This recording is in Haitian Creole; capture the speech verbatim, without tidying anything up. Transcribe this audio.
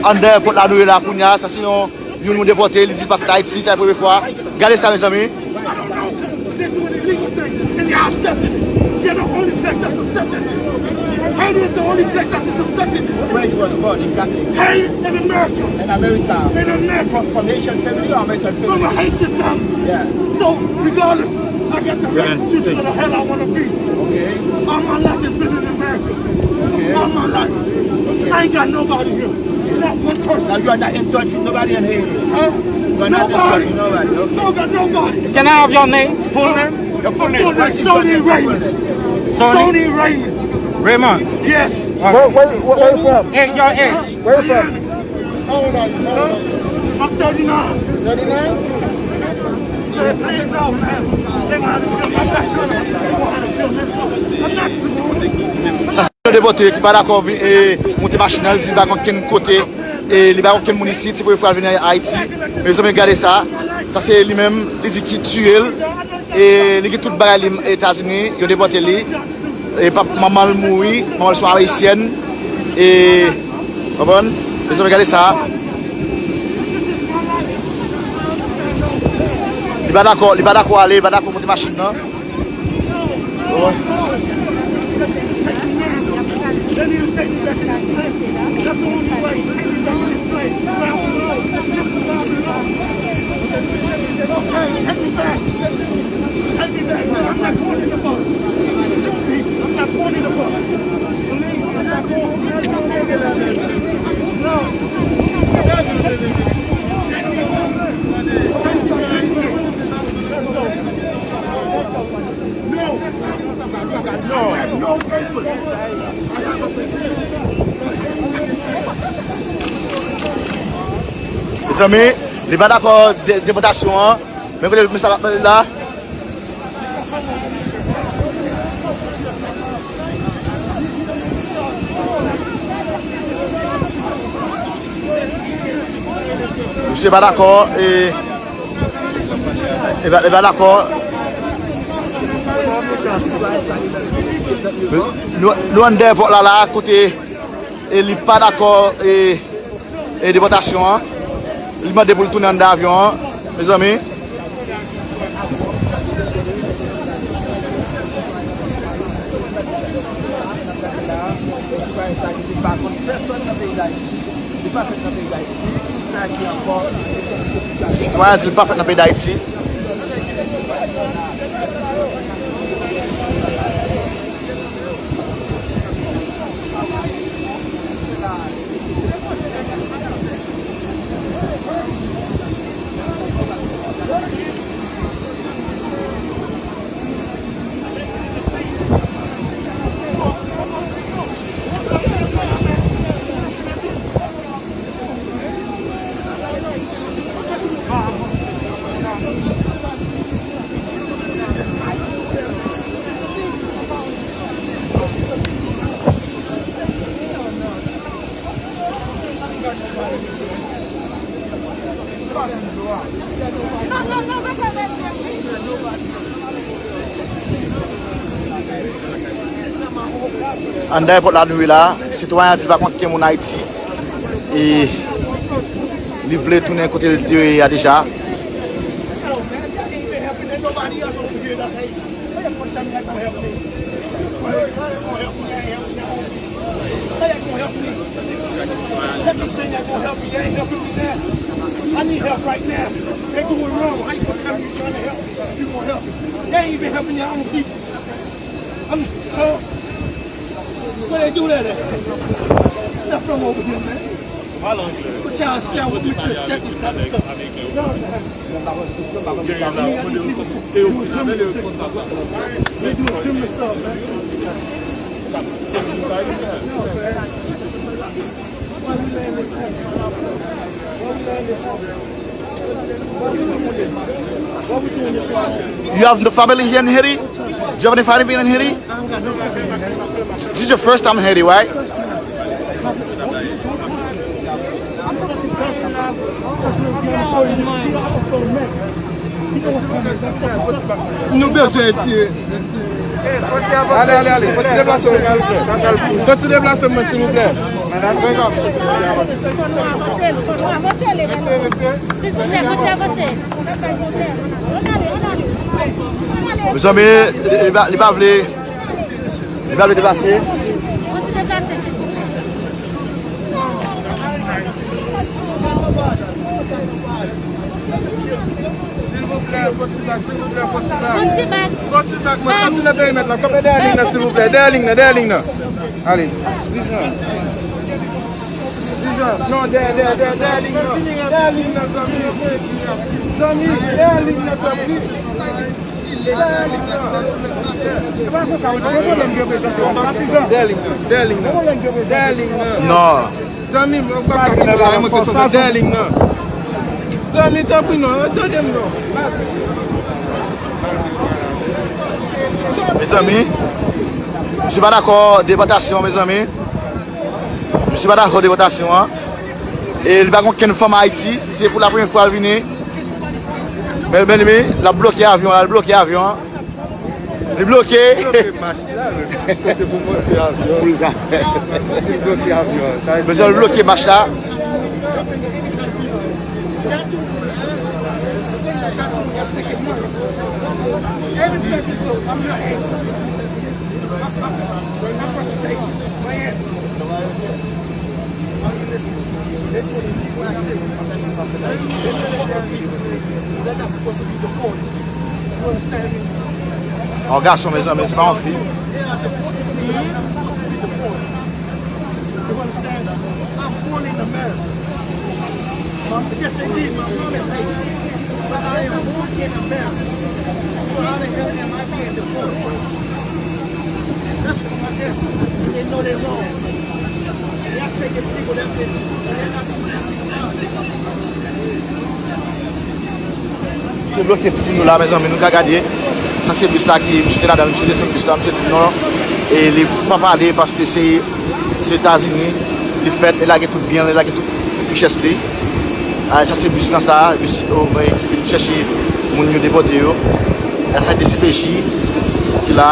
Anndan èpòt la nou ye la kounye a, sa se yon, youn nou depòte, li di l pa fèt Ayiti, sa se premye fwa. Gade sa, mezanmi. I don't know. They're doing illegal things, and y'all accepting it. You're the only place that's accepting it. Haiti is the only place that's accepting it. Where you was born, exactly. Haiti in America. In America. In America. From, from Haitian family or American family? From a Haitian family. Yeah. So, regardless, I got the right to choose where the hell I want to be. Okay. All my life has been in America. Okay. All my life. Okay. I ain't got nobody here. Not one person. Now you are not in touch with nobody in Haiti. Huh? You are not in touch with nobody. Okay. No, got nobody. Can I have your name? Full name? Your full name. What is your name? Sony Raymond. Sony? Sony Raymond. Raymond. Yes. Okay. Where, where, where, where you from? Hey, your age. Where you from? How old are you? Huh? I'm thirty-nine. Thirty-nine? Sa se yon depòte ki pa dakò vin, e, monte machin nan, li di li pa konn kenn kote, e, li pa konn kenn moun isit, se premye fwa l vin Ayiti. Mezanmi, gade sa. Sa se li menm, li di ki tiye l, e, li gen tout bagay li Etazini, yo depòte li. E pap, manman l mouri, manman l se yon ayisyèn. E, konprann? Mezanmi, gade sa. Li pa dakò, li pa dakò ale, li pa dakò monte machin nan. Konprann? Take me back. Take me back, man. I'm not going in the boat. Shoot me. I'm not going in the boat. Believe me, I'm not going. No. No. No. No paper. Mezanmi, li pa dakò de-, depòtasyon an. Men kote mesaj la ap pale la. Misye pa dakò, e, e pa, e pa dakò. Nou, nou anndan èpòt la, la, kote, e, li pa dakò, e, e depòtasyon an. Li mande pou l tounen anndan avyon an, mezanmi. Sitwayen an di l pa fèt nan peyi Dayiti. Anndan èpòt la nou ye la, sitwayen an di l pa konn kenn moun Ayiti. E li vle tounen kote l te ye a deja. How y'all gonna help me? Help me, saying y'all gonna help me. Y'all ain't helping me now. I need help right now. They doing wrong. How you gonna tell me you trying to help? You gonna help me? They ain't even helping y'all own people. I'm, uh, where they do that at? Nothing wrong over here, man. But y'all see, I want me to accept this type of stuff. No, man. You have no family here in Haiti? Do you have any family in Haiti? This is your first time in Haiti, right? Nou bezwen tire. Ale, ale, ale. Soti deplase mwen, silvouplè. Soti deplase mwen, silvouplè. Mezanmi, li pa, li pa vle, li pa vle deplase. Silvouplè, fò ti bak, silvouplè, fò ti bak. Fò ti bak. Fò ti bak, mwen soti nan perimèt la. Kanpe dèyè liy nan, silvouplè. Dèyè liy nan, dèyè liy nan. Ale. Dijan. Dijan. Non, dèyè, dèyè, dèyè, dèyè liy nan. Dèyè liy nan, zanmi. Zanmi, dèyè liy nan, tanpri. Dèyè liy nan. Se pa konsa, ou te gen pwoblèm de prezans, patizan. Dèyè liy nan, dèyè liy nan. Dèyè liy nan. Non. Zanmi m, ou pa ka kite la, mwen ke sou dèyè liy nan. Zanmi, tanpri non, tande m non. Mezanmi, misye pa dakò depòtasyon, mezanmi. Misye pa dakò depòtasyon an. E li pa gen okenn fanm Ayiti, se pou la premyè fwa l vini. Men, men, men, l ap bloke avyon an, l ap bloke avyon an. Li bloke. Bloke mach la, men. Kote pou monte avyon? Pou l ka fè. Li bloke avyon. Sa vle di, mezanmi, li bloke mach la. Yon gason, mezanmi, se pa yon fi. You understand? I'm born in America. My, yes, indeed, my mom is Haitian, but I am born in America. So how the hell am I being deported? That's what I ask. They know they're wrong. They are taking people that been, they're not doing that. Misye bloke pou nou la, mezanmi, nou ka gade. Sa se bis la ki misye te ladan, misye desann bis la, misye di non. E li pa pale paske se, se Etazini li fèt, li lage tout byen, li lage tout richès li. A, sa se bis lan sa, bis, o, mwen ki vin chèche moun yo depòte yo. E sa D C P J ki la.